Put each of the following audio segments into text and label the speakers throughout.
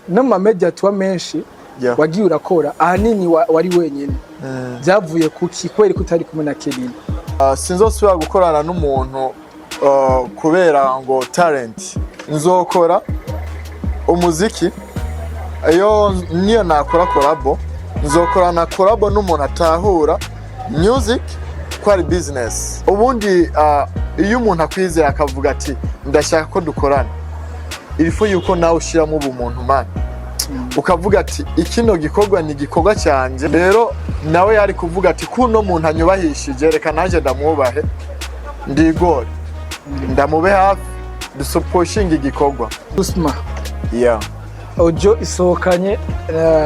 Speaker 1: No mu ma media tuba menshi wagiye urakora, ahanini wari wenyine. Byavuye kuki? Kubera ko utari kumwe na Kelina?
Speaker 2: Sinzosubira gukorana n'umuntu kubera ngo talent. Nzokora umuziki. Iyo niyo nakora collabo, nzokorana collabo n'umuntu atahura music ko ari business. Ubundi iyo umuntu akwizeye akavuga ati: "Ndashaka ko dukorana," irifu yuko nawe ushyiramo ubumuntu, man, ukavuga ati: "Ikino gikorwa ni igikorwa cyanjye." Rero nawe yari kuvuga ati: "Kuno muntu anyubahishije, reka nanjye ndamwubahe, ndigore, ndamube hafi, dusupushinga igikorwa."
Speaker 1: Usma audio isohokanye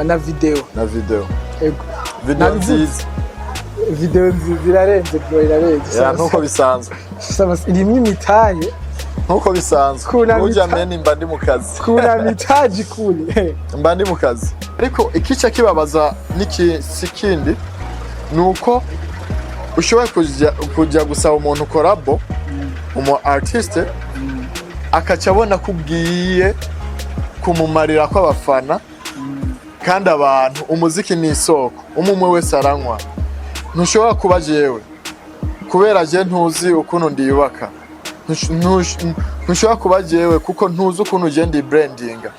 Speaker 1: na video.
Speaker 2: Na video.
Speaker 1: Ego.
Speaker 2: Video
Speaker 1: Nabivuze.
Speaker 2: nziza.
Speaker 1: Video nziza, irarenze bro, irarenze.
Speaker 2: Yeah, nkuko bisanzwe.
Speaker 1: Irimwo imitahe.
Speaker 2: Nkuko bisanzwe.
Speaker 1: Kuna
Speaker 2: Burya meni mba ndi mu kazi.
Speaker 1: Kuna mitaji kule.
Speaker 2: Mba ndi mu kazi, ariko ikica kibabaza n'iki si kindi, ni uko ushoboye kujya gusaba umuntu collabo, umu artiste, akaca abona ko ugiye kumumarira kw'abafana, kandi abantu, umuziki ni isoko, umwe umwe wese aranywa. Ntushobora kuba jewe, kubera je ntuzi ukuntu ndiyubaka. Ntushobora kuba jewe kuko ntuzi ukuntu je ndi brandinga.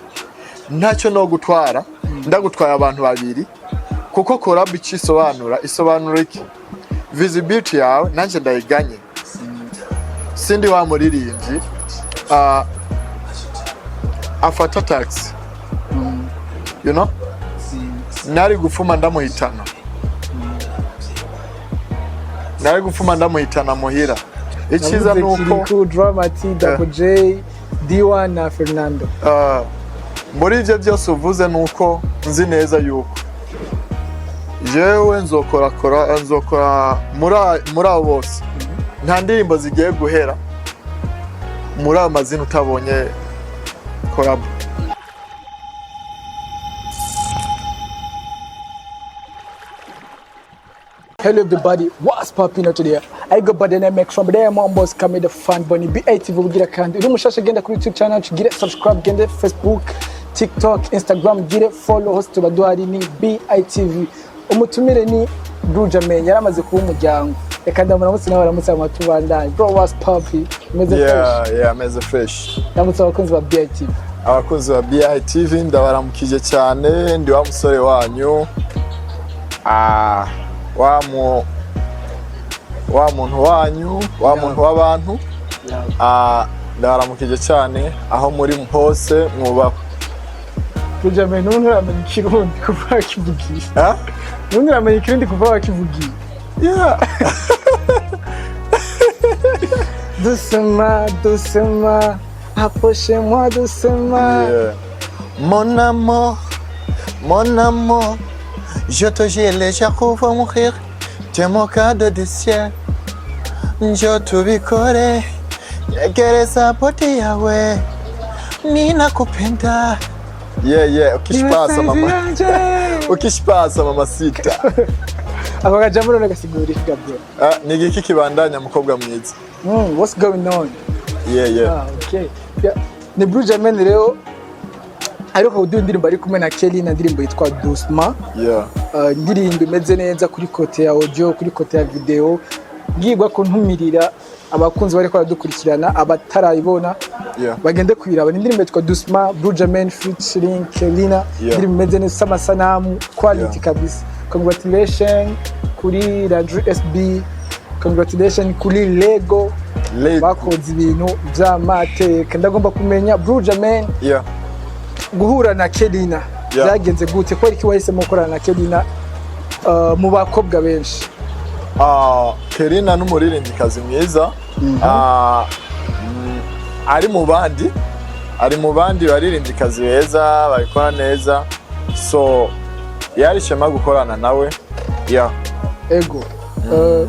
Speaker 2: Ntacyo no gutwara, ndagutwaye abantu babiri, kuko collab icyo isobanura, isobanura iki? Visibility yawe nanjye ndayiganye. Sindi wa muririmbyi afata taxi, nari gupfuma ndamuhitana, nari gupfuma ndamuhitana muhira. Icyiza ni uko
Speaker 1: Kirikou, Drama T, Double J, D1 na Fernando.
Speaker 2: Muri ibyo byose uvuze, ni uko nzi neza yuko jewe nzokora kora, nzokora muri abo bose. Nta ndirimbo zigiye guhera muri ayo mazina utabonye collabo.
Speaker 1: Hello everybody, what's popping out today? I go by the name X from there, mom boss come the fun bunny BATV. Bugira kandi uri mushasha, genda kuri YouTube channel gire subscribe, gende Facebook, TikTok, Instagram gire follow, host tuba duhari ni BITV. Umutumire ni Bujaman, yaramaze kuba umuryango. Reka ndamuramutse nawe aramutse amatubandanye. Bro, what's popping? Meze fresh?
Speaker 2: Yeah, ameze fresh.
Speaker 1: Ndamutse abakunzi ba BITV.
Speaker 2: Abakunzi ba BITV, ndabaramukije cyane. Ndi wa musore wanyu, wa muntu wanyu, wa muntu w'abantu. Ndabaramukije cyane aho muri hose, mwubahwe.
Speaker 1: Bujaman, n'ubu nturamenya ikirundi kuva wakivugiye.
Speaker 2: Ah?
Speaker 1: N'ubu nturamenya ikirundi kuva wakivugiye.
Speaker 2: Yeah.
Speaker 1: Doucement, doucement, approchez-moi doucement.
Speaker 2: Yeah. Mon amour, mon amour, je te jure, les gens vont mourir. Tu es mon cadeau du ciel. Njo tubikore, nyegereza body yawe, ninakupenda. Yeah, ukishipasa mama. Ukishipasa mama sita.
Speaker 1: Ako kajambo none gasigura iki, Gabriel?
Speaker 2: Ah, ni igiki kibandanya, mukobwa mwiza?
Speaker 1: What's going on?
Speaker 2: Yeah.
Speaker 1: Ah, okay. Yeah. Ni Bujaman rero ariko kuduha indirimbo ari kumwe na Kelly, na indirimbo yitwa Doucement. Indirimbo imeze neza kuri côté ya audio, kuri côté ya video. Ngirwa ko ntumirira abakunzi bariko baradukurikirana, abatarayibona bagende kuyiraba. Ni indirimbo yitwa Doucement, Bujaman featuring Kelina. Indirimbo imeze neza, amasanamu quality kabisa. Congratulation kuri Landry SB, congratulation kuri Lego.
Speaker 2: Lego.
Speaker 1: Bakoze ibintu by'amateka. Ndagomba kumenya, Bujaman, guhura na Kelina byagenze gute? Kubera iki wahisemo gukorana na Kelina mu bakobwa benshi?
Speaker 2: Kelina n'umuririmbyikazi mwiza. Ari mu bandi, ari mu bandi baririmbyikazi beza babikora neza, so yari ishema gukorana nawe, yeah.
Speaker 1: Ego.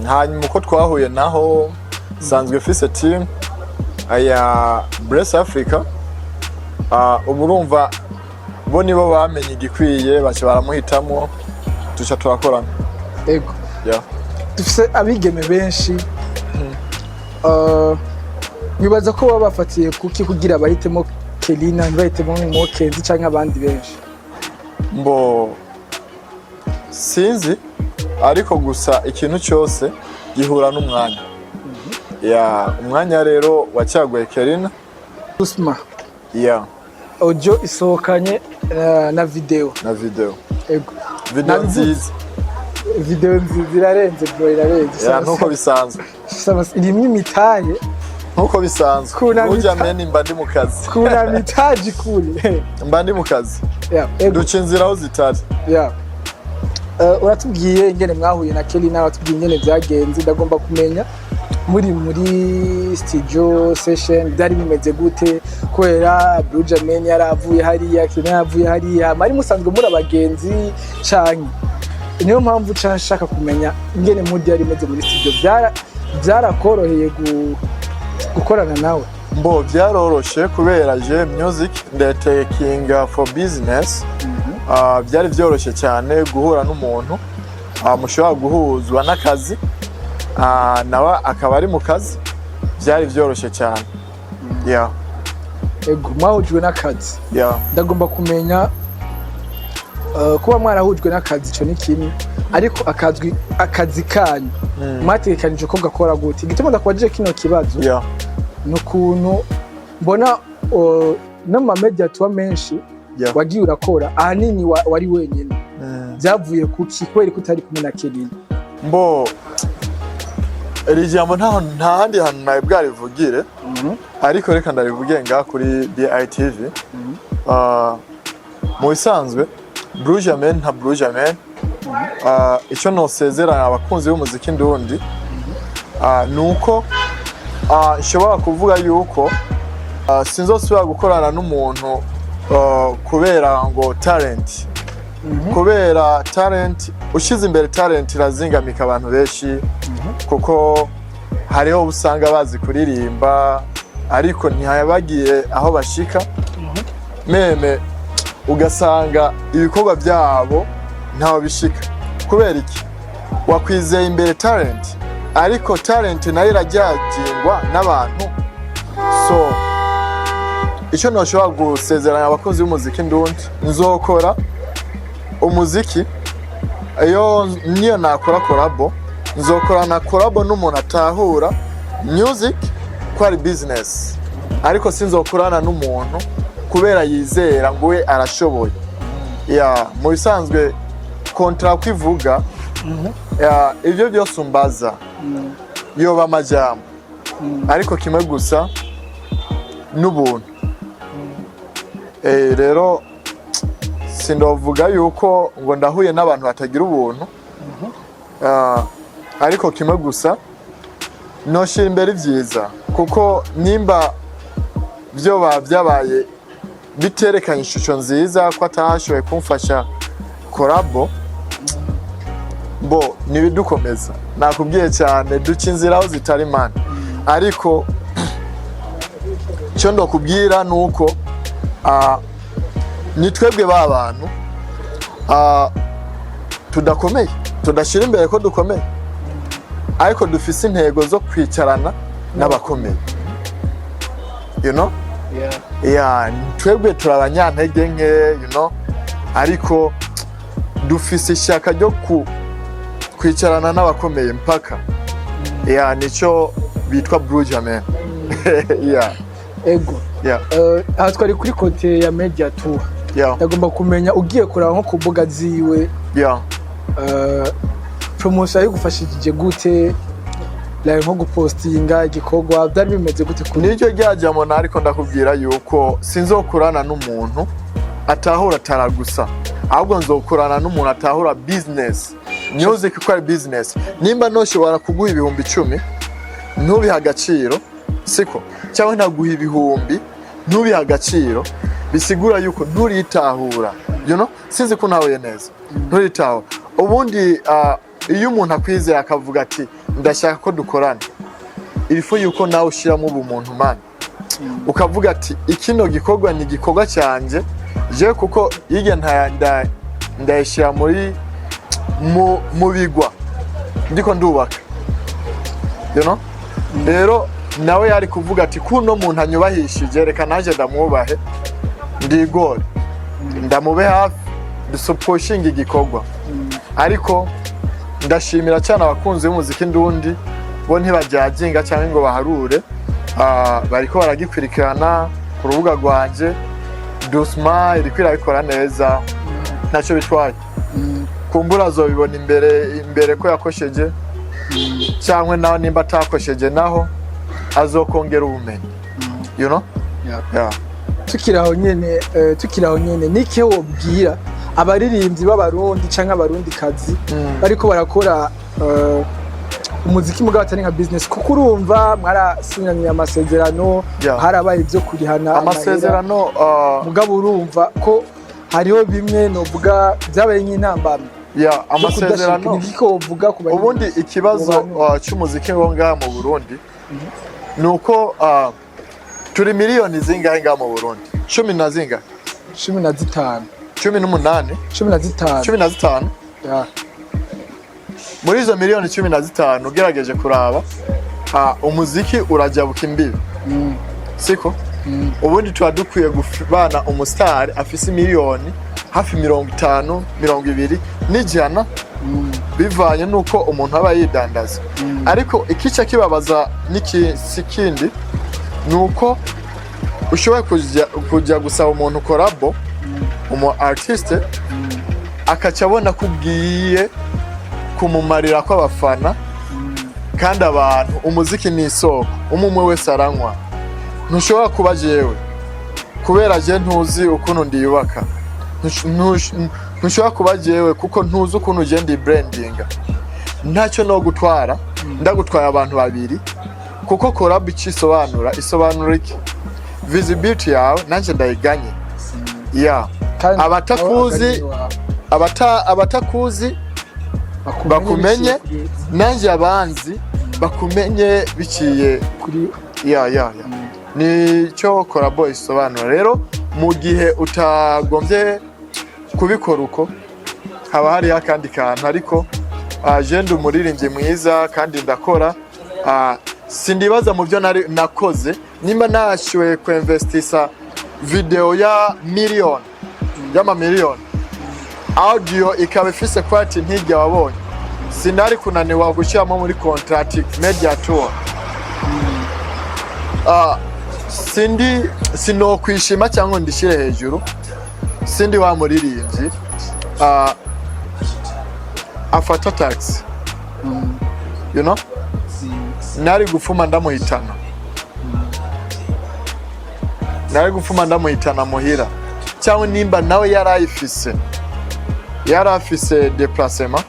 Speaker 2: Hanyuma uko twahuye naho, sanzwe mfise team ya Bless Africa. Ubu urumva bo nibo bamenye igikwiye, baca baramuhitamo, tuca turakorana.
Speaker 1: Ego. Dufise abigeme benshi. Wibaza ko baba bafatiye kuki kugira bahitemo Kelina, ntibahitemo Mokenzi canke abandi benshi?
Speaker 2: Mbo sinzi, ariko gusa ikintu cyose gihura n'umwanya. Ya, umwanya rero wacyaguye Kelina.
Speaker 1: Usma
Speaker 2: Ya.
Speaker 1: Audio isohokanye na video.
Speaker 2: Na video.
Speaker 1: Ego.
Speaker 2: Video
Speaker 1: Nabivuze.
Speaker 2: nziza.
Speaker 1: Video nziza, irarenze bro, irarenze.
Speaker 2: Ya, nkuko bisanzwe.
Speaker 1: Irimwo imitahe.
Speaker 2: Nkuko bisanzwe.
Speaker 1: Kuna
Speaker 2: Burya meni mba ndi mu kazi.
Speaker 1: Kuna mitaji kule.
Speaker 2: Mba ndi mu kazi.
Speaker 1: Yeah, ego.
Speaker 2: Duca inzira aho zitari.
Speaker 1: Yeah. Uratubwiye ingene mwahuye na Kelly, nawe watubwiye ingene byagenze. Ndagomba kumenya muri studio session byari bimeze gute, kubera Blue Jamen yaravuye hariya, Kelly yaravuye hariya, mwari musanzwe muri abagenzi canke? Niyo mpamvu ca nshaka kumenya ingene mood yari imeze muri studio. Byarakoroheye gukorana nawe?
Speaker 2: Mbo byaroroshe kubera je music ndatakinga for business. Byari byoroshye cyane guhura n'umuntu mushobora guhuzwa n'akazi, nawe akaba ari mu kazi. Byari byoroshye cyane, yeah.
Speaker 1: Ego, mwahujwe n'akazi.
Speaker 2: Yeah.
Speaker 1: Ndagomba kumenya, kuba mwarahujwe n'akazi ico ni kimwe, ariko akazi kanyu mwategekanije ko gakora gute? Igituma ndakubajije kino kibazo ni ukuntu mbona no mu ma media tuba menshi wagiye urakora, ahanini wari wenyine. Byavuye kuki? Kubera ko utari kumwe na Kelly?
Speaker 2: Mbo iri jambo nta handi hantu nawe bwarivugire, ariko reka ndarivuge ngaha kuri BITV. Mu bisanzwe Blue Jamen nka Blue Jamen, icyo nosezerana abakunzi b'umuziki ndundi ni uko nshobora kuvuga yuko sinzosubira gukorana n'umuntu kubera ngo talent, kubera talent, ushyize imbere talent irazingamika abantu benshi, kuko hariho usanga bazi kuririmba ariko ntihabagiye aho bashika, même ugasanga ibikorwa byabo ntaho bishika. Kubera iki? Wakwizeye imbere talent, ariko talent nayo irajyagingwa n'abantu. So icyo ntoshobora gusezeranya abakunzi b'umuziki ndundi, nzokora umuziki, iyo niyo nakora collabo, nzokorana collabo n'umuntu atahura music ko ari business, ariko sinzokorana n'umuntu kubera yizera ngo we arashoboye. Ya, mu bisanzwe contrat ko ivuga, ya, ibyo byose umbaza yoba amajambo, ariko kimwe gusa n'ubuntu. Rero sindovuga yuko ngo ndahuye n'abantu batagira ubuntu. Ariko kimwe gusa noshyira imbere ibyiza, kuko nimba byoba byabaye biterekanye ishusho nziza ko atashoboye kumfasha collabo, bo nibidukomeza. Nakubwiye cyane, duca inzira aho zitari mani, ariko icyo ndakubwira ni uko ni twebwe ba bantu tudakomeye, tudashyira imbere ko dukomeye, ariko dufise intego zo kwicarana n'abakomeye, you know?
Speaker 1: Yeah.
Speaker 2: Yeah, twebwe turi abanyantege nke, ariko dufise ishyaka ryo kwicarana n'abakomeye mpaka. Yeah, nicyo bitwa Blue Jamen, yeah.
Speaker 1: Ego. Aha twari kuri côté ya media tour. Ndagomba kumenya, ugiye kuraba nko ku mbuga ziwe, promotion yayigufashije gute? Like nko gupostinga igikorwa byari bimeze gute kuri?
Speaker 2: Niryo ryajyamo, ariko ndakubwira yuko sinzokurana n'umuntu atahura tara gusa, ahubwo nzokurana n'umuntu atahura business, music ko ari business. Nimba noshobora kuguha 10,000 ntubihe agaciro, siko? Cyangwa ntaguha ibihumbi ntubihe agaciro, bisigura yuko nturitahura. Sinzi ko ntahuye neza, nturitahura. Ubundi iyo umuntu akwizeye akavuga ati ndashaka ko dukorana, irifu yuko nawe ushyiramo ubumuntu man, ukavuga ati ikino gikorwa ni igikorwa cyanjye je, kuko hirya ndayishyira muri mu bigwa ndiko ndubaka. Rero Nawe yari kuvuga ati: "Kuno muntu anyubahishije, reka nanjye ndamwubahe, ndigore, ndamube hafi, dusupushinga igikorwa." Ariko ndashimira cyane abakunzi b'umuziki ndundi, bo ntibajyaginga cyangwa ngo baharure. Bariko baragikurikirana ku rubuga rwanje. Dusma iriko irabikora neza, ntacyo bitwaye. Kumbura azobibona imbere imbere ko yakosheje, cyangwa nawe nimba atakosheje naho azokongera ubumenyi. Yeah.
Speaker 1: Tukiri aho nyene, nike wobwira abaririmbyi b'Abarundi canke Abarundikazi bariko barakora umuziki mugabo atari nka business? Kuko urumva mwarasinyanye amasezerano, harabaye ibyo kurihana amahera.
Speaker 2: Amasezerano
Speaker 1: Mugabo urumva ko hariho bimwe novuga byabaye nk'intambamyi
Speaker 2: ya
Speaker 1: zo
Speaker 2: amasezerano.
Speaker 1: kudashika. Niki wovuga ku baririmbyi?
Speaker 2: Ubundi ikibazo
Speaker 1: Mu bantu.
Speaker 2: cy'umuziki wo ngaha mu Burundi ni uko turi miliyoni zingahe ngaha mu Burundi? Cumi na zingahe?
Speaker 1: 15.
Speaker 2: 18.
Speaker 1: 15.
Speaker 2: 15.
Speaker 1: Yeah.
Speaker 2: Muri izo miliyoni 15, ugerageje kuraba, umuziki urajabuka imbibi, siko? Ubundi tuba dukwiye kubana umusitari afise miliyoni hafi 50, 20 n'ijana, bivanye n'uko umuntu aba yidandaza. Ariko ikica kibabaza si kindi, ni uko ushoboye kujya gusaba umuntu collabo, umu artiste, akaca abona ko ugiye kumumarira kw'abafana. Kandi abantu, umuziki ni isoko, umwe umwe wese aranywa. Ntushobora kuba jewe, kubera je ntuzi ukuntu ndiyubaka. Ntushobora kuba jewe kuko ntuzi ukuntu je ndi brandinga. Ntacyo no gutwara, ndagutwaye abantu babiri, kuko collab icyo isobanura, isobanura iki? Visibility yawe nanjye ndayiganye ya
Speaker 1: Kandi
Speaker 2: abatakuzi,
Speaker 1: nawe aganye iwawe.
Speaker 2: Abatakuzi bakumenye,
Speaker 1: biciye
Speaker 2: nanjye abanzi bakumenye biciye
Speaker 1: kuri
Speaker 2: ya nicyo collabo isobanura. Rero mu gihe utagombye kubikora uko, haba hariho akandi kantu. Ariko je ndi umuririmbyi mwiza kandi ndakora. Sindibaza mu byo nari nakoze nimba nashoboye kuinvestisa video ya miliyoni y'amamiliyoni, audio ikaba ifise quality ntijya wabonye, sinari kunaniwa gushyiramo muri contract media tour. Sindi sinokwishima cyangwa ndishyire hejuru, sindi wa muririmbyi afata taxi. Nari gupfuma ndamuhitana, nari gupfuma ndamuhitana muhira, cyangwa nimba nawe yarayifise, yari afise déplacement,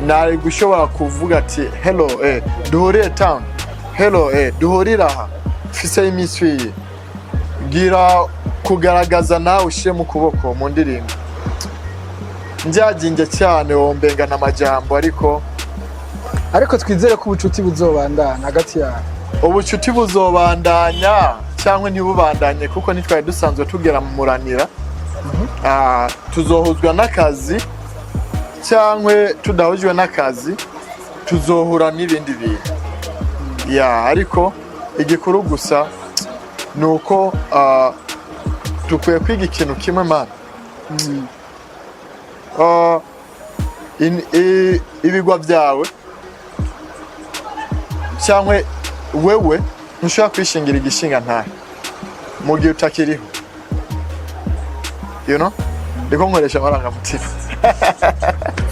Speaker 2: nari gushobora kuvuga ati: "Hello, duhurire town, hello, duhurire aha, mfise iminsi iyi." Gira kugaragaza nawe ushyire mu kuboko mu ndirimbo. Njyaginge cyane wombengana amajambo, ariko
Speaker 1: Ariko twizere ko ubucuti buzobandana hagati yawe.
Speaker 2: Ubucuti buzobandanya cyangwa ntibubandanye, kuko ntitwari dusanzwe tugera mu muranira. Tuzohuzwa n'akazi cyangwa tudahujwe n'akazi, tuzohura n'ibindi bintu ya. Ariko igikuru gusa ni uko dukwiye kwiga ikintu kimwe, mana. Ibigwa byawe cyangwa wewe ntushobora kwishingira igishinga ntahe mu gihe utakiriho. Ndiko nkoresha amarangamutima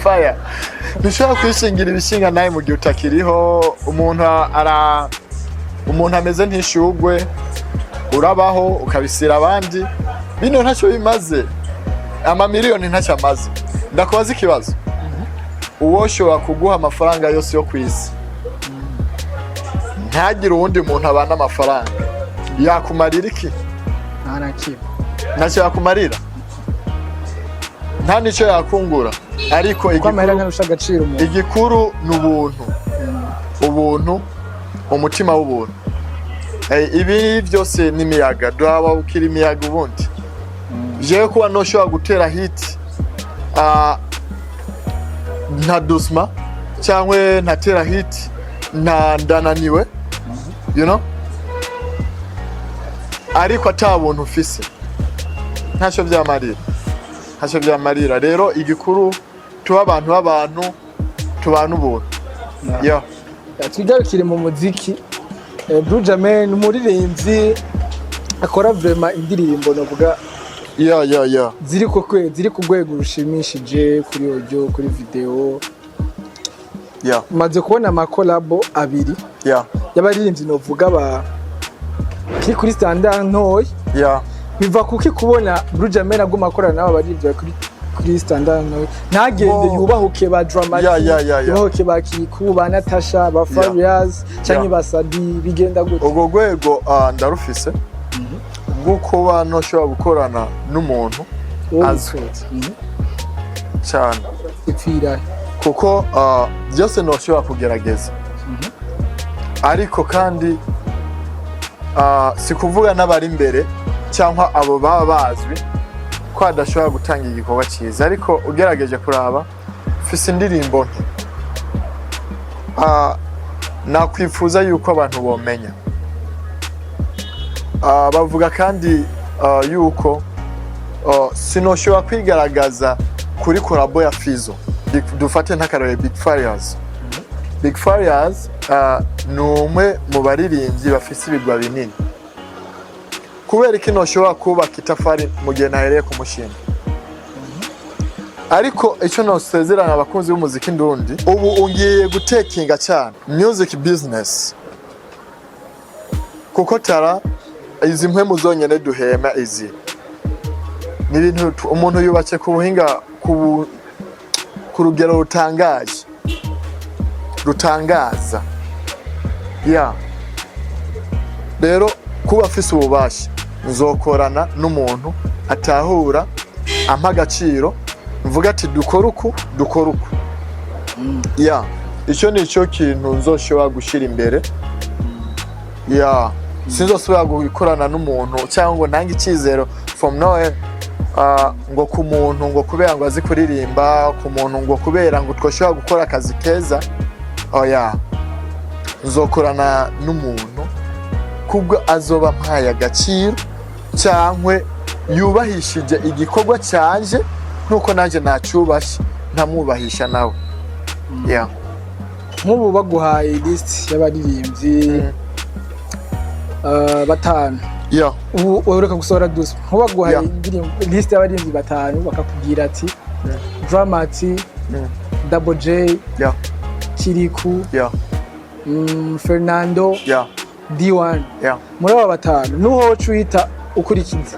Speaker 2: fire. Ntushobora kwishingira ibishinga nawe mu gihe utakiriho. Umuntu ara umuntu ameze nk'ishugwe, urabaho ukabisira abandi. Bino ntacyo bimaze, amamiliyoni ntacyo amaze. Ndakubaza ikibazo: uwoshobora kuguha amafaranga yose yo ku isi, ntagire uwundi muntu abana amafaranga, yakumarira iki?
Speaker 1: Nta na kimwe.
Speaker 2: Ntacyo yakumarira, nta n'icyo yakungura. Ariko
Speaker 1: Kuko amahera
Speaker 2: igikuru,
Speaker 1: ntarusha agaciro umuntu.
Speaker 2: igikuru ni ubuntu, ubuntu, umutima w'ubuntu. Ibi byose ni imiyaga, duhaba ukira imiyaga. Ubundi jewe kuba ntoshobora gutera hit nta dusma, cyangwa ntatera hit nta ndananiwe. Ariko ata buntu ufise, ntacyo byamarira, ntacyo byamarira. Rero igikuru, tuba abantu b'abantu, tubana ubuntu, yeah.
Speaker 1: Twigarukire mu muziki. Blue Jamel, umuririmbyi akora vraiment indirimbo novuga ziri ku rwego rushimishije kuri audio, kuri video. Maze kubona amakolabo abiri y'abaririmbyi novuga ba kiri kuri standard ntoyi. Biva kuki kubona Blue Jamel aguma akorana n'aba baririmbyi bari kuri standard ntoyi, ntagende yubahuke ba Dramati, yubahuke ba Kirikou, ba Natasha, ba Farious canke ba Sadi? Bigenda gute?
Speaker 2: Urwo rwego ndarufise rwo kuba ntoshobora gukorana n'umuntu
Speaker 1: Wowe
Speaker 2: azwi
Speaker 1: wifuza.
Speaker 2: Cyane.
Speaker 1: Ipfira?
Speaker 2: Kuko byose ntoshobora kugerageza, ariko kandi si kuvuga n'abari imbere cyangwa abo baba bazwi ko adashobora gutanga igikorwa cyiza. Ariko ugerageje kuraba, mfise indirimbo nke nakwifuza yuko abantu bomenya. Bavuga kandi yuko sinoshobora kwigaragaza kuri collabo ya Fizo. Dufate nk'akarorero Big Farious. Big Farious ni umwe mu baririmbyi bafise ibigwa binini. Kubera iki noshobora kubaka itafari mu gihe nahereye ku mushinga? Ariko icyo nosezerana abakunzi b'umuziki ndundi, ubu ungiye gutekinga cyane music business, kuko tara izi mpwemu zonyene duhema, izi ni ibintu umuntu yubatse ku buhinga, ku rugero rutangaje, rutangaza ya. Rero kuba afise ububasha, nzokorana n'umuntu atahura, ampa agaciro, mvuga ati dukora uku, dukora uku. Ya, icyo ni cyo kintu nzoshobora gushyira imbere. Ya, sinzosubira gukorana n'umuntu cyangwa ngo ntange icyizero from nowhere, ngo ku muntu ngo kubera ngo azi kuririmba, ku muntu ngo kubera ngo twashobora gukora akazi keza. Oya, nzokorana n'umuntu kubwo azoba mpaye agaciro cyangwa yubahishije igikorwa cyanje nkuko nanjye nacyubashye, ntamwubahisha nawe, yeah.
Speaker 1: Nk'ubu baguhaye list y'abaririmbyi batanu, ubu uheruka gusohora Dusa, nk'ubu baguhaye indirimbo, list y'abaririmbyi batanu, bakakubwira ati Dramati, Double J, Kirikou, Fernando, D1, muri aba batanu nuho woca uhita ukurikiza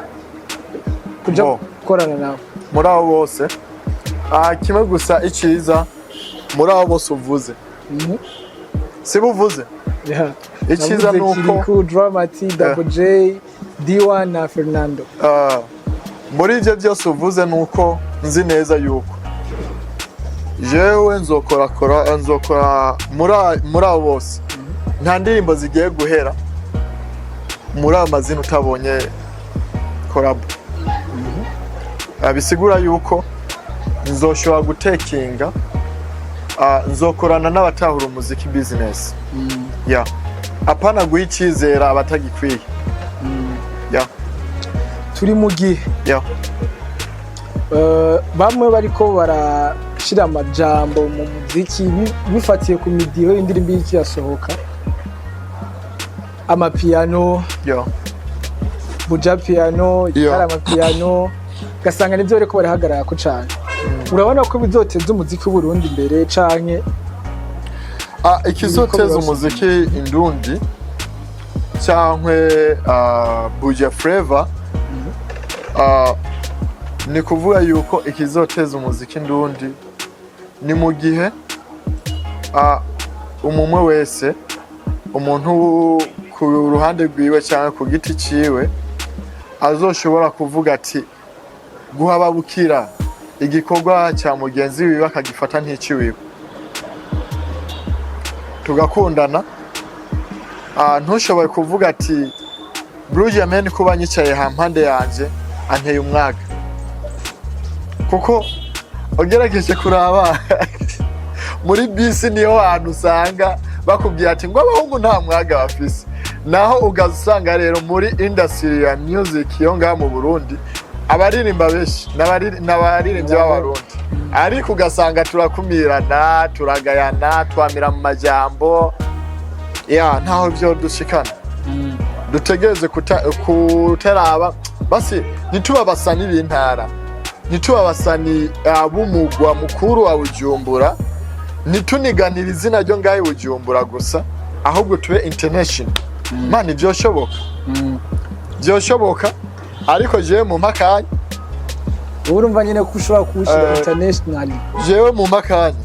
Speaker 1: kuja
Speaker 2: Bo.
Speaker 1: gukorana nawe?
Speaker 2: Muri abo bose, kimwe gusa iciza muri abo bose uvuze, si buvuze?
Speaker 1: Yeah.
Speaker 2: Icyiza
Speaker 1: Navuze
Speaker 2: ni uko
Speaker 1: Kirikou, Dramati, Double J, D1 na Fernando.
Speaker 2: Muri ibyo byose uvuze, ni uko nzi neza yuko jewe nzokorakora, nzokora muri abo bose. Nta ndirimbo zigiye guhera muri ayo mazina utabonye collabo. Bisigura yuko nzoshobora gutekinga, nzokorana n'abatahura umuziki business, ya, apana guha icyizere abatagikwiye, ya.
Speaker 1: Turi mu gihe bamwe bariko barashira amajambo mu muziki bifatiye ku midiho y'indirimbo iriko irasohoka, amapiano, buja piano, itari amapiano, ugasanga nivyo bariko barahagarara ko cane. Urabona ko bizoteza umuziki w'Uburundi imbere canke?
Speaker 2: Ikizoteza
Speaker 1: Biriko
Speaker 2: umuziki indundi cyangwa buja flavor, ni kuvuga yuko ikizoteza umuziki ndundi ni mu gihe umumwe wese, umuntu ku ruhande rwiwe cyangwa ku giti ciwe, azoshobora kuvuga ati guhababukira igikorwa cya mugenzi wiwe akagifata nk'iciwiwe, tugakundana. Ntushoboye kuvuga ati Blue Jamen kuba nyicaye ha mpande yanje anteye umwaga, kuko ugerageje kuraba muri bisi niyo hantu usanga bakubwira ati ngo abahungu nta mwaga bafise. Naho ugasanga rero muri industry ya music yo ngaha mu Burundi, abaririmba benshi n'abaririmbyi b'Abarundi, ariko ugasanga turakumirana, turagayana, twamira mu majambo ya ntaho vyo dushikana. Dutegereze kutaraba basi ntituba basani b'intara, ntituba basani b'umugwa mukuru wa Bujumbura, ntituniganire izina ryo ngaho i Bujumbura gusa, ahubwo tube international, man. Vyoshoboka, vyoshoboka, ariko jewe mu mpakanya.
Speaker 1: Ubu urumva nyine ko ushobora kuwushyira international.
Speaker 2: Jewe mu mpakanya,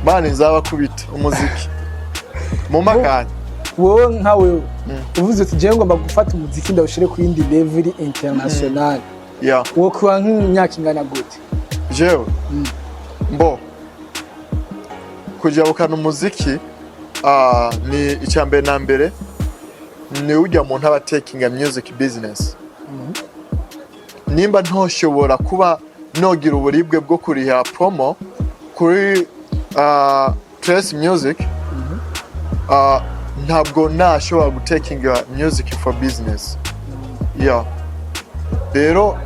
Speaker 2: man, nzabakubita umuziki mu mpakanya.
Speaker 1: Wowe nka wewe, uvuze uti jewe ngomba gufata umuziki ndawushyire ku yindi level international, wo kuba nk'imyaka ingana gute?
Speaker 2: Jewe mbo kujabukana umuziki, ni icya mbere na mbere ni ujya muntu aba taking music business. Nimba ntoshobora kuba nogira uburibwe bwo kuriha promo kuri Trace Music, ntabwo nashobora gutakinga music for business, yeah. Rero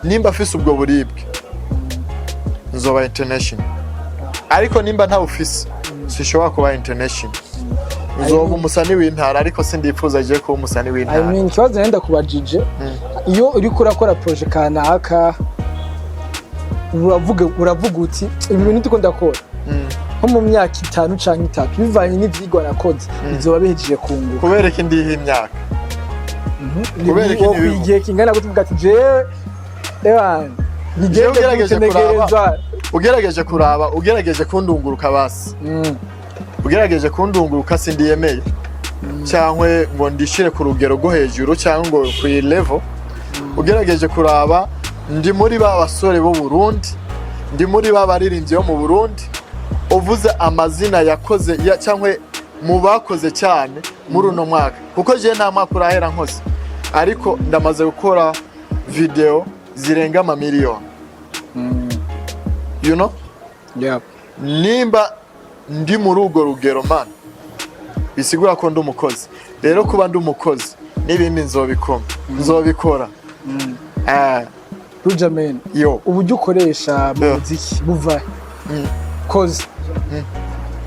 Speaker 2: nimba afise ubwo buribwe, nzoba international, ariko nimba ntawufise, sinshobora kuba international, nzoba umusani w'intara, ariko sindifuza je kuba umusani
Speaker 1: I
Speaker 2: w'intara.
Speaker 1: mean, ikibazo nenda kubajije, iyo uriko urakora projet kanaka, uravuga uti ibi bintu ndiko ndakora, nko mu myaka 5 canke 3, bivanye n'ivyigwa nakoze, bizoba bihejeje kunguka.
Speaker 2: Kubera iki ndiha imyaka? Kubera iki ntibivuga?
Speaker 1: Igihe kingana gute uvuga ati jewe ewana
Speaker 2: Jewe
Speaker 1: bigende
Speaker 2: ugerageje
Speaker 1: gute,
Speaker 2: kuraba,
Speaker 1: ntegerezwa
Speaker 2: ugerageje kuraba, ugerageje kundunguruka basi, ugerageje kundunguruka, sindiyemeye cyangwa ngo ndishire ku rugero rwo hejuru cyangwa ngo ku level. Ugerageje kuraba, ndi muri ba basore b'u Burundi, ndi muri ba baririmbyi bo mu Burundi uvuze amazina yakoze ya, cyangwa mu bakoze cyane muri uno mwaka, kuko je nta mwaka urahera nkoze, ariko ndamaze gukora video zirenga amamiliyoni. Nimba ndi muri urwo rugero, man, bisigura ko ndi umukozi. Rero kuba ndi umukozi, n'ibindi nzobikora, nzobikora.
Speaker 1: Rujaman,
Speaker 2: yo.
Speaker 1: Uburyo ukoresha mu muziki buva koze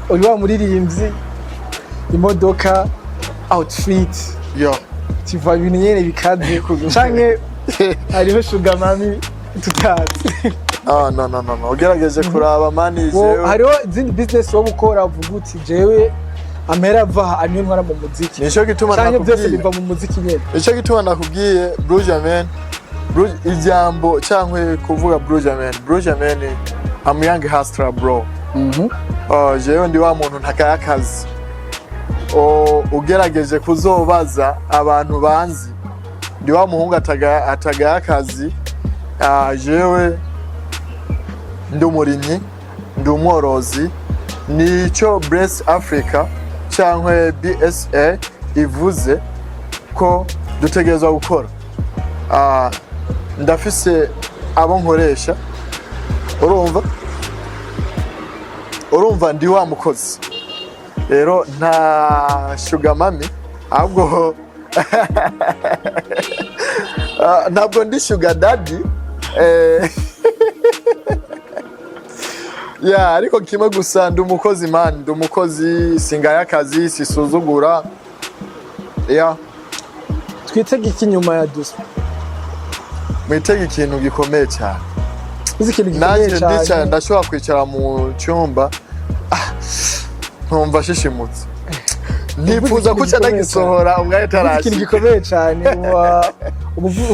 Speaker 1: uri wa muririmbyi, imodoka, outfit,
Speaker 2: yo,
Speaker 1: tuva ibintu nyene bikaze, canke hariho sugar mummy tutazi?
Speaker 2: Ah, no, no, no, no, ugerageje kuraba, man, jewe
Speaker 1: Hariho izindi business wowe ukora uvuga uti jewe amahera ava aha niyo ntwara mu muziki,
Speaker 2: Nico gituma
Speaker 1: canke byose
Speaker 2: nakubwiye.
Speaker 1: biva mu muziki nyene?
Speaker 2: Nico gituma nakubwiye Brujaman, ijambo cyangwa kuvuga Brujaman, Brujaman, I'm young hustler, bro. Oh, jewe ndi wa muntu ntakaye akazi. Oh, ugerageje kuzobaza abantu banzi, ndi wa muhungu atagaye akazi. Jewe ndi umurimyi, ndi umworozi. Nico Bless Africa cyangwa BSA ivuze ko dutegerezwa gukora. Ndafise abo nkoresha, urumva ndi wa mukozi. Rero nta sugar mummy, ahubwo ntabwo ndi sugar daddy. Ya, ariko kimwe gusa, ndi umukozi, man, ndi umukozi, singaya akazi, sisuzugura, ya.
Speaker 1: Twitege iki nyuma ya Dusma?
Speaker 2: Mwitege ikintu gikomeye cyane.
Speaker 1: Uzi ikintu gikomeye
Speaker 2: Nanjye ndicara,
Speaker 1: cyane?
Speaker 2: ndashobora kwicara mu cyumba, nkumva shishimutse, nifuza
Speaker 1: ikintu
Speaker 2: kuca
Speaker 1: gikomeye.
Speaker 2: ndagisohora umwanya
Speaker 1: Uzi ikintu
Speaker 2: utarashika.
Speaker 1: gikomeye cyane, uba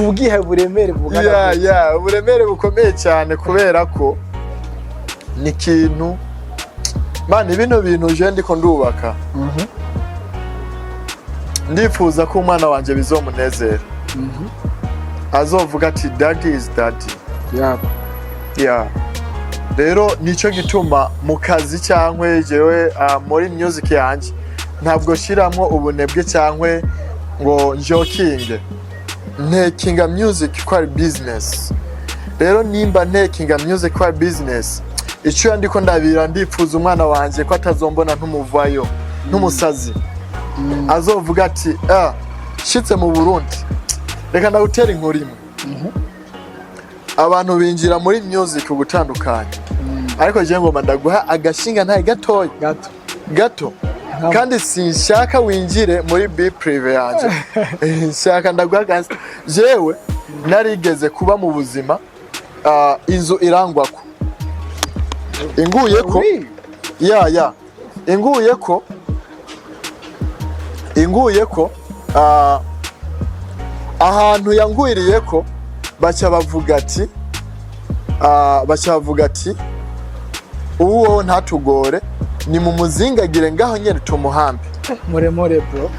Speaker 1: ubwihaye uburemere bungana gute?
Speaker 2: Ya, uburemere bukomeye cyane, kubera ko ni ikintu, man, bino bintu je ndiko ndubaka, ndifuza ko umwana wanje bizomunezera, azovuga ati "Daddy is daddy." Yeah. Rero nicyo gituma mu kazi cyangwa jewe muri music yanjye ntabwo shiramwo ubunebwe cyangwa ngo njokinge, ntekinga music ko ari business. Rero nimba ntekinga music ko ari business, icyo ndiko ndabira, ndipfuza umwana wanje ko atazombona ntumuvayo ntumusazi. Azovuga ati: "Ah, shitse mu Burundi, reka ndagutera inkuru imwe." Abantu binjira muri music ugutandukanye, ariko jewe ngomba ndaguha agashinga ntaye gatoya.
Speaker 1: Gato.
Speaker 2: Gato. Kandi sinshaka winjire muri vie privée yanje, nshaka ndaguha gasi. Jewe narigeze kuba mu buzima, inzu irangwako, inguyeko.
Speaker 1: Oui.
Speaker 2: Ya, inguyeko, ahantu yangwiriyeko baca bavuga ati: "Uwo ntatugore, ni mu muzingagire ngaho nyene tumuhambe."
Speaker 1: Muremure, bro.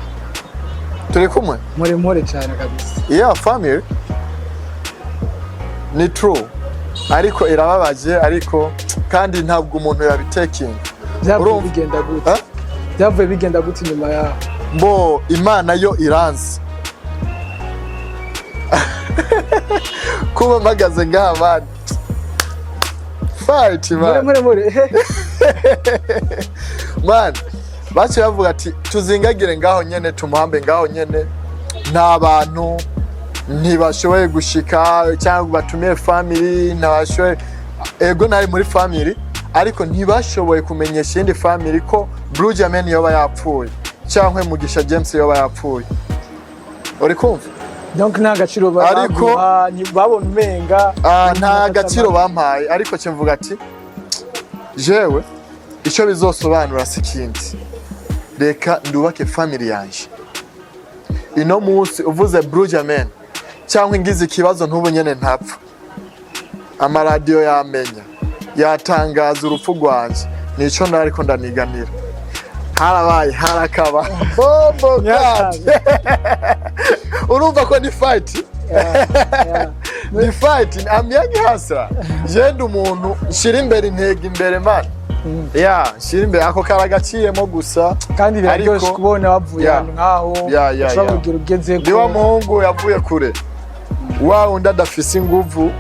Speaker 2: Turi kumwe.
Speaker 1: Muremure cyane kabisa.
Speaker 2: Yeah, family ni true, ariko irababaje, ariko kandi ntabwo umuntu yabitekinga.
Speaker 1: Byavuye
Speaker 2: Urumva?
Speaker 1: bigenda gute?
Speaker 2: Eh?
Speaker 1: Byavuye bigenda gute inyuma yaho?
Speaker 2: Mbo Imana yo iranzi kuba mpagaze ngaha, man, fight, man.
Speaker 1: Muremure mure.
Speaker 2: Man, baciye bavuga ati: "Tuzingagire ngaho nyene, tumuhambe ngaho nyene." Nta bantu ntibashoboye gushika cyangwa batumiye family, ntibashoboye. Ego, nari muri family, ariko ntibashoboye kumenyesha iyindi family ko Blue Jamen yoba yapfuye cyangwa Mugisha James yoba yapfuye. Uri kumva?
Speaker 1: Donc nta gaciro baguha, babona umenga
Speaker 2: Nta gaciro bampaye, ariko cyo mvuga ati: "Jewe icyo bizosobanura si ikindi, reka ndubake family yanje." Ino munsi uvuze Blue Jamen cyangwa ngize ikibazo, ntubu nyene ntapfa, amaradiyo yamenya, yatangaza urupfu rwanje. Nico nariko ndaniganira, harabaye harakaba bombo cat. Urumva ko ni fight, ni fight. I'm young hustler. Je ndi umuntu nshira imbere intego imbere, man. Ya, nshira imbere ako karagaciyemo gusa.
Speaker 1: Kandi biraryoshe kubona wavuye ahantu nk'aho ushobora kugira ugeze.
Speaker 2: Ndi wa muhungu yavuye kure, wa wundi adafise inguvu,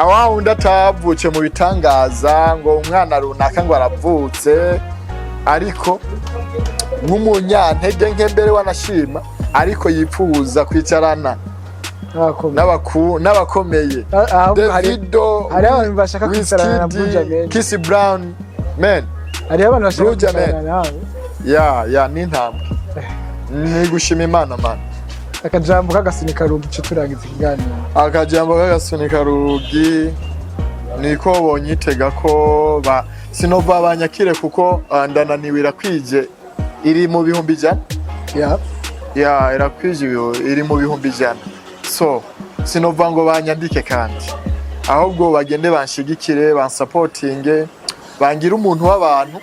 Speaker 2: wa wundi atavutse mu bitangaza ngo umwana runaka ngo aravutse, ariko nk'umunyantege nke mbere wanashima, ariko yipfuza kwicarana n'abakomeye.
Speaker 1: Ahubwo
Speaker 2: Davido,
Speaker 1: hariho abantu bashaka kwicarana na Blue
Speaker 2: Wizkid,
Speaker 1: Jamen.
Speaker 2: Chris Brown, man.
Speaker 1: Hariho abantu bashaka
Speaker 2: Blue Jamen.
Speaker 1: kwicarana nawe.
Speaker 2: Ya, ni intambwe, ni gushima Imana, man.
Speaker 1: Akajambo k'agasunika rugi ico turangiza ikiganiro.
Speaker 2: Akajambo k'agasunika rugi niko bonyitega ko ba sinova banyakire, kuko ndananiwe. Irakwije, iri mu 100,000. Ya, irakwije, iri mu 100,000. So sinova ngo banyandike kandi, ahubwo bagende banshigikire, bansapotinge, bangire umuntu w'abantu,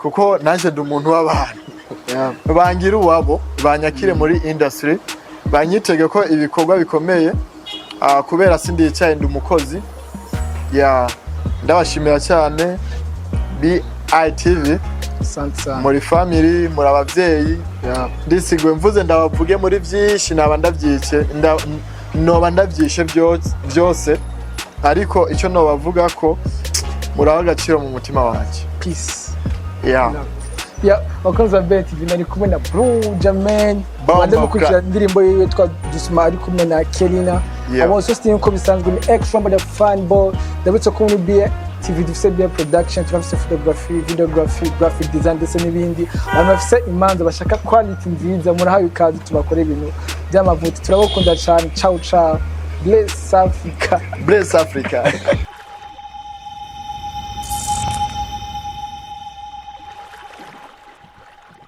Speaker 2: kuko nanje ndi umuntu w'abantu. Bangira uwabo, banyakire muri industry, banyitege ko ibikorwa bikomeye, kubera sindicaye, ndi umukozi. Ya, ndabashimira cyane BITV.
Speaker 1: Asante sana.
Speaker 2: Muri family, muri abavyeyi. Ndisiguye mvuze ndabavuge muri byinshi, naba ndavyice, noba ndavyishe byose, ariko icyo nobavuga ko muraho agaciro mu mutima wanje.
Speaker 1: Peace.
Speaker 2: Yeah.
Speaker 1: Ya, bakunzi ba BTV, nari kumwe na Blue Jamen.
Speaker 2: Bomba.
Speaker 1: Banze mukurikira indirimbo yiwe yitwa Dusma ari kumwe na Kelina. Abo sosiyete nkuko bisanzwe ni X Ramba the Fan Boy. Ndabutse ko muri BTV dufise BA Production, turafise photography, videography, graphic design ndetse n'ibindi. Abantu bafise imanza bashaka quality nziza, murahawe ikaze, tubakore ibintu by'amavuta. Turabakunda cyane. Ciao ciao, bless Africa.
Speaker 2: Bless Africa.